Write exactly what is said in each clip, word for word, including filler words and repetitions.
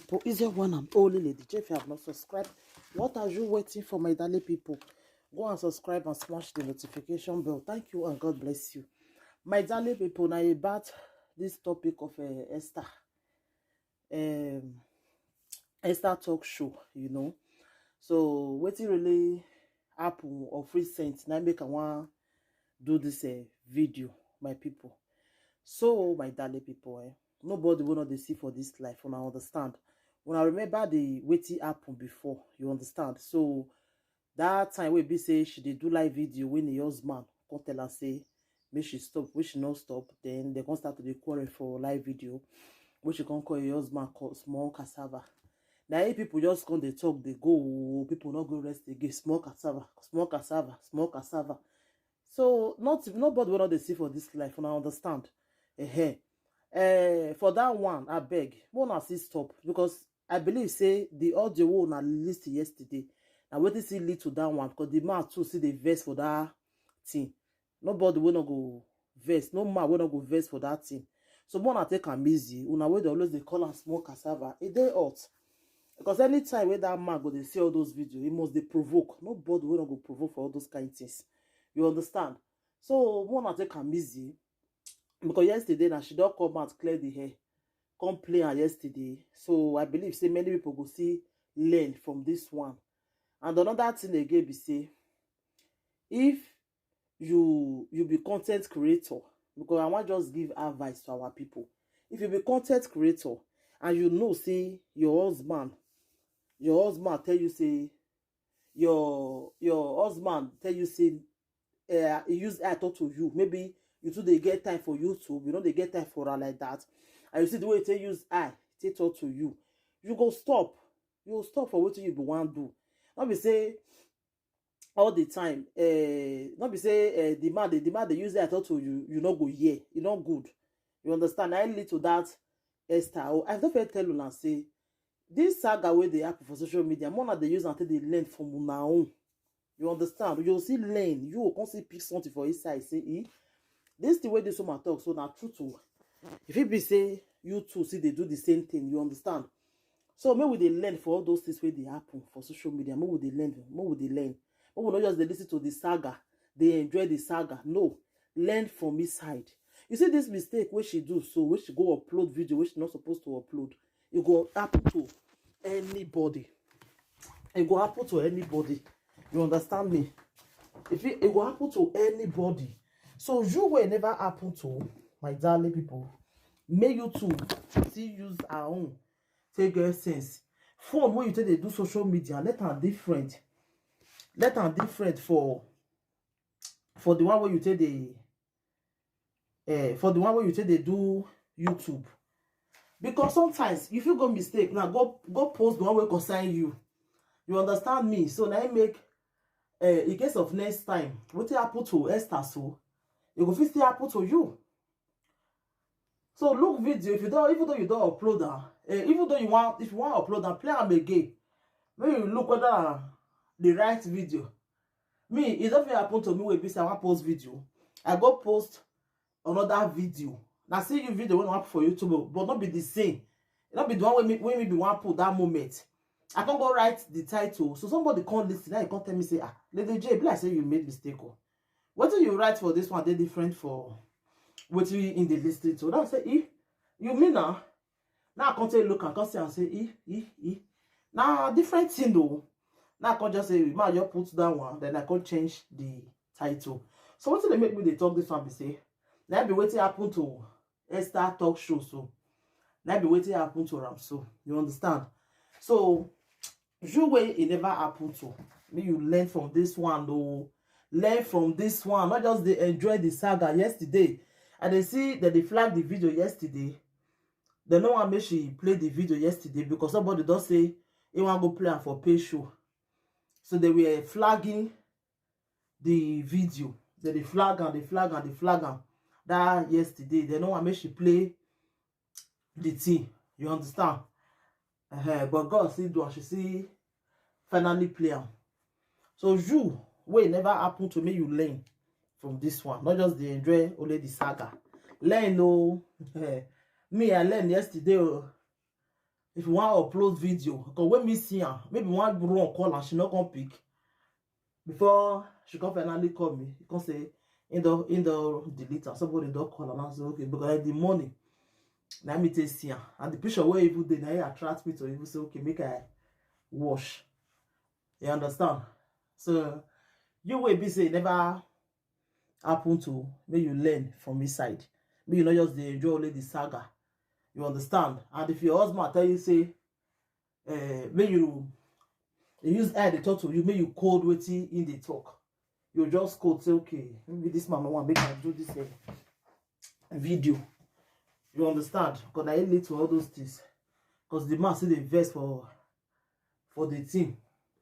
people. It's your one and only Lady J. If you have not subscribed, what are you waiting for, my darling people? Go and subscribe and smash the notification bell. Thank you and God bless you. My darling people, now about this topic of uh, Esther. Um, Esther talk show, you know. So wetin really happen of recent na make I wan do this uh, video, my people. So my darling people, eh, nobody wey no dey see for this life, una understand. Una remember the wetin happen before, you understand. So that time wey be say she dey do live video when her husband come tell her say make she stop, wey she no stop, then they come start to dey quarrel for live video, wey she come call her husband small cassava. Na if people just come dey talk dey go, oh, people no go rest again. Small cassava, small cassava, small cassava. So not nobody wey no dey see for this life, una understand. Uh-huh. Uh, for that one, I beg, una still stop, because I believe say the audio wey una listen yesterday, na wetin still lead to that one, because the man too still dey vex for that thing. Nobody wey no go vex, no man wey no go vex for that thing. So more una take am easy, una wey dey always dey call am small cassava, e dey hot. Because anytime wey that man go dey see all those videos, he must dey provoke. Nobody wey no go provoke for all those kind things. You understand? So more una take am easy. Because yesterday now she don come out clear the hair, come play am yesterday. So I believe say many people go see learn from this one. And another thing again be say, if you you be content creator, because I wan just give advice to our people. If you be content creator and you know say your husband, your husband tell you say your your husband tell you say uh, he use eye talk to you, maybe you too dey get time for YouTube, you no dey get time for her like that, and you see the way he take use eye take talk to you, you go stop. You go stop for wetin you be wan do. No be say all the time, uh, no be say uh, the man dey the man dey use eye talk to you, you no go hear. E no good. You understand? I lead to that Esther. Oh, I don fit tell una say this saga wey dey happen for social media, more una dey use am take dey learn from una own. You understand? You go still learn. You go come still pick something for inside. Say, eh, this thing wey this woman talk so na true too. If it be say you too see they do the same thing, you understand? So make we dey learn for all those things wey dey happen for social media. Make we dey learn. Make we dey learn. Make we no just dey listen to the saga, dey enjoy the saga. No, learn from inside. You see this mistake wey she do so, wey she go upload video wey she not supposed to upload. E go happen to anybody. E go happen to anybody. You understand me? If it, it go happen to anybody. So you wey never happen to, my darling people, make you too still use our own take get sense. Phone wey you take dey do social media, let am different. Let am different for for the one wey you take dey eh, for the one wey you take dey do YouTube. Because sometimes you fit go mistake now, go go post the one wey concern you. You understand me? So na im make eh, in case of next time, wetin happen to Esther so, e go fit still happen to you. So look video, if you don, even though you don upload am, eh, even though you wan, if you wan upload am, play am again. Make you look whether na the right video. Me, e don fit happen to me wey be say I wan post video, I go post another video. Na still you video wey I wan put for YouTube o, but no be the same. E no be the one wey me wey me be wan put that moment. I come go write the title, so somebody come listen, now e come tell me say, ah, Lady J, e be like say you make mistake o. Wetin you write for this one dey different for wetin im dey listen to. Now I say, eh, you mean na? Now I come take look and come see am say, eh, eh, eh. Na different thing o. Now I come just say, ma, just put that one, then I come change the title. So wetin dey make me dey talk this one be say, na be wetin happen to Esther talk show so. Na be wetin happen to am so. You understand? So you wey e never happen to, make you learn from this one o. Learn from this one. Not just dey enjoy the saga yesterday. I dey see that they flag the video yesterday. They no wan make she play the video yesterday because somebody don say he wan go play am for pay show. So they were flagging the video. They dey flag am, dey flag am, dey flag am. That yesterday, they no wan make she play the thing. You understand? Uh-huh. But God still do am, she still finally play am. So you wey never happen to me, you learn from this one. Not just dey enjoy only the saga. Learn o. Me, I learn yesterday o. If you wan upload video, because when me see am, maybe one run call and she no come pick. Before she come finally call me, he come say, "He don, he don delete am. Somebody don call am." I say, "Okay," because the money, na me take see am. And the picture wey even dey, na it attract me to even say, "Okay, make I watch." You understand? So, you wey be say e never happen to, make you learn from inside. Make you no just dey enjoy only the saga. You understand? And if your husband tell you say, eh, make you, he use eye dey talk to you, make you code wetin he dey talk. You just code say, "Okay, maybe this man no wan make I do this, eh, video." You understand? Because na it lead to all those things. Because the man still dey vex for, for the thing.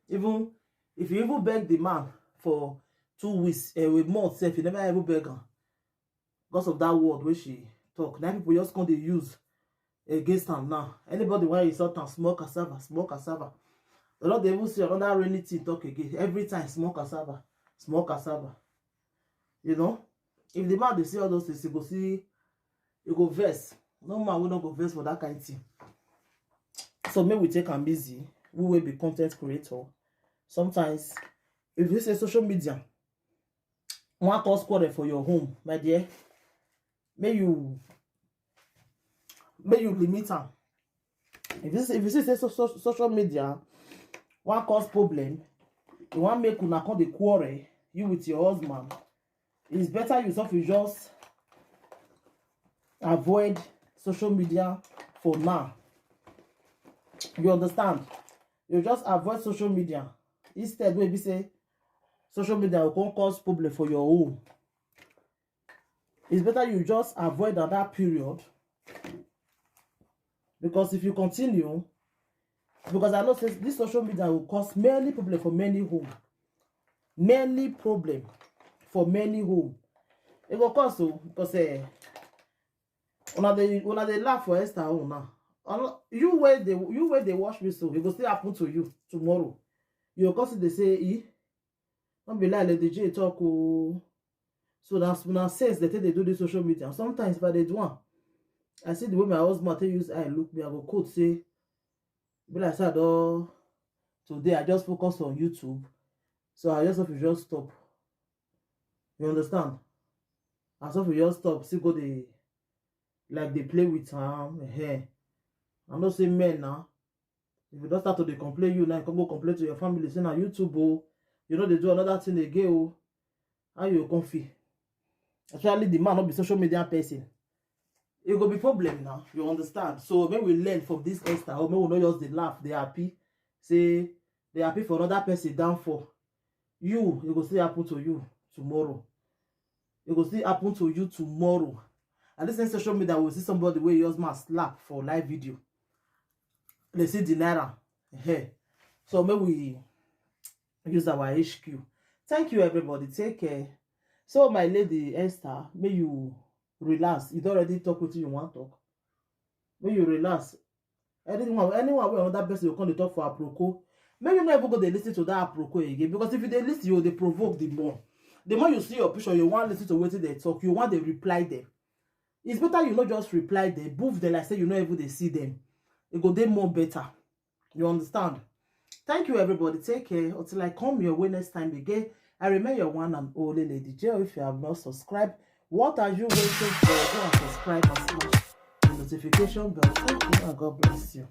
Even if you even beg the man for two weeks, eh, a month sef, you never even beg am. Because of that word wey she talk, na people just come dey use against am now. Anybody wey insult am, "Small cassava, small cassava." Dem no dey even see another rainy thing talk again. Every time, "Small cassava, small cassava." You know, if the man dey see all those things, he go see, he go vex. No man wey no go vex for that kind thing. So make we take am easy. We wey be content creator, sometimes, if you say social media wan cause quarrel for your home, my dear, make you, make you limit am. If you see, if you see say so, so, social media wan cause problem, e wan make una come dey quarrel, you with your husband, it's better you sef you just avoid social media for now. You understand? You just avoid social media instead wey be say social media go come cause problem for your home. It's better you just avoid at that period, because if you continue, because I know say this social media will cause many problem for many home, many problem for many home. E go cause so because, eh, una dey, una dey laugh for Esther own now. Una, you wey dey, you wey dey watch me so, e go still happen to you tomorrow. You go come still dey say, "E no be lie, Lady J talk o." So na, na sense dem take dey do this social media. Sometimes if I dey do am, I see the way my husband take use eye look me, I go quote say, "Be like say I don, today I just focus on YouTube, so I just have to just stop." You understand? I sef just stop, still go dey, like, dey play with am. Ehen. I know say men now, if you don start to dey complain, you now come go complain to your family say na YouTube o, you no dey do another thing again o. How you go come feel? Especially the man no be social media person. E go be problem now, you understand? So make we learn from this Esther, or make we no just dey laugh, dey happy, say dey happy for another person downfall. You, e go still happen to you tomorrow. E go still happen to you tomorrow. And this same social media, we see somebody wey your husband slap for live video. Dem still deny am. Ehen. So make we use our H Q. Thank you, everybody. Take care. So, my lady Esther, make you relax. You don already talk wetin you wan talk. Make you relax. Anyone, anyone wey another person go come dey talk for aproko, make you no even go dey listen to that aproko again, because if you dey listen, you go dey provoke the more. The more you see your picture, you wan listen to wetin dem talk, you wan dey reply them. It's better you no just reply them, boof them like say you no even dey see them. E go dey more better. You understand? Thank you, everybody. Take care. Until I come your way next time again, I remain your one and only Lady J. If you have not subscribed, what are you waiting for? Go and subscribe and smash the notification bell. Thank you and God bless you.